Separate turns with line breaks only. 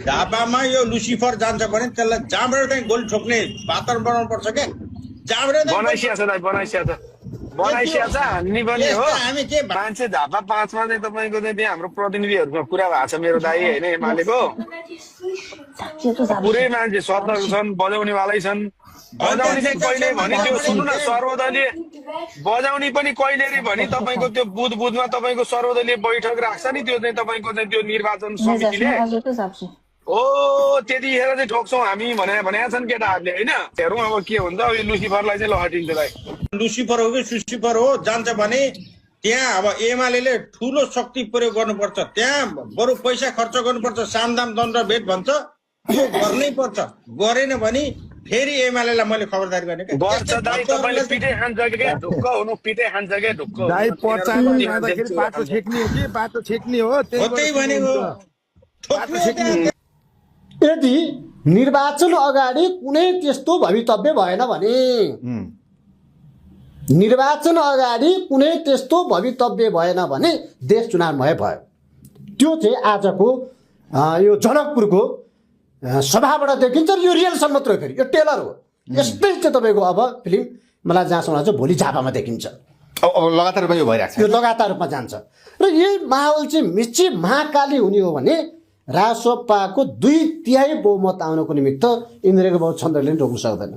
झापामा यो लुसिफर जान्छ भने त्यसलाई जहाँबाट चाहिँ गोली ठोक्ने वातावरण बनाउनु पर्छ क्या जहाँबाट
बनाइसिया छ दाइ बनाइसिया छ हान्ने पनि हो
हामी के
मान्छे झापा 5 मा चाहिँ तपाईँको चाहिँ त्यहाँ हाम्रो प्रतिनिधिहरूको कुरा भएको छ मेरो दाइ होइन एमालेको पुरै मान्छे सतर्क छन् बजाउनेवालै छन् बजाउने चाहिँ कहिले भने त्यो सुन्नु न सर्वदलीय बजाउने पनि कहिले रे भने तपाईँको त्यो बुधमा तपाईँको सर्वदलीय बैठक राख्छ नि त्यो चाहिँ तपाईँको चाहिँ त्यो निर्वाचन समितिले ओ त्यतिखेर चाहिँ ठोक्छौँ हामी भनेका छन् केटाहरूले होइन हेरौँ अब के हुन्छ अब यो लुसिफरलाई चाहिँ लहटिन्छ दाइ
लुसिफर हो कि सुसिफर हो जान्छ भने त्यहाँ अब एमाले ठुलो शक्ति प्रयोग गर्नुपर्छ त्यहाँ बरु पैसा खर्च गर्नुपर्छ सामदाम दण्ड भेट भन्छ त्यो गर्नै पर्छ गरेन भने फेरि एमालेलाई मैले खबरदारी गर्ने
गर्छ दाइ तपाईँले पिटै खान्छ क्या ढुक्क हुनु पिटै खान्छ क्या ढुक्क
दाइ पचामा जाँदाखेरि बाटो छेक्ने हो कि बाटो छेक्ने हो
त्यही भनेको
यदि निर्वाचन अगाडि कुनै त्यस्तो भवितव्य भएन भने निर्वाचन अगाडि कुनै त्यस्तो भवितव्य भएन भने देश चुनावमय भयो त्यो चाहिँ आजको यो जनकपुरको सभाबाट देखिन्छ यो रियलसम्म मात्रै फेरि यो टेलर हो यस्तै चाहिँ तपाईँको अब फिल्म मलाई जहाँसम्म चाहिँ भोलि झापामा देखिन्छ
अब लगातार रूपमा यो भइरहेको छ
यो लगातार रूपमा जान्छ र यही माहौल चाहिँ मिची महाकाली हुने हो भने रासोपाको 2/3 बहुमत आउनको निमित्त इन्द्रको बहुत छन्दले रोक्न सक्दैन।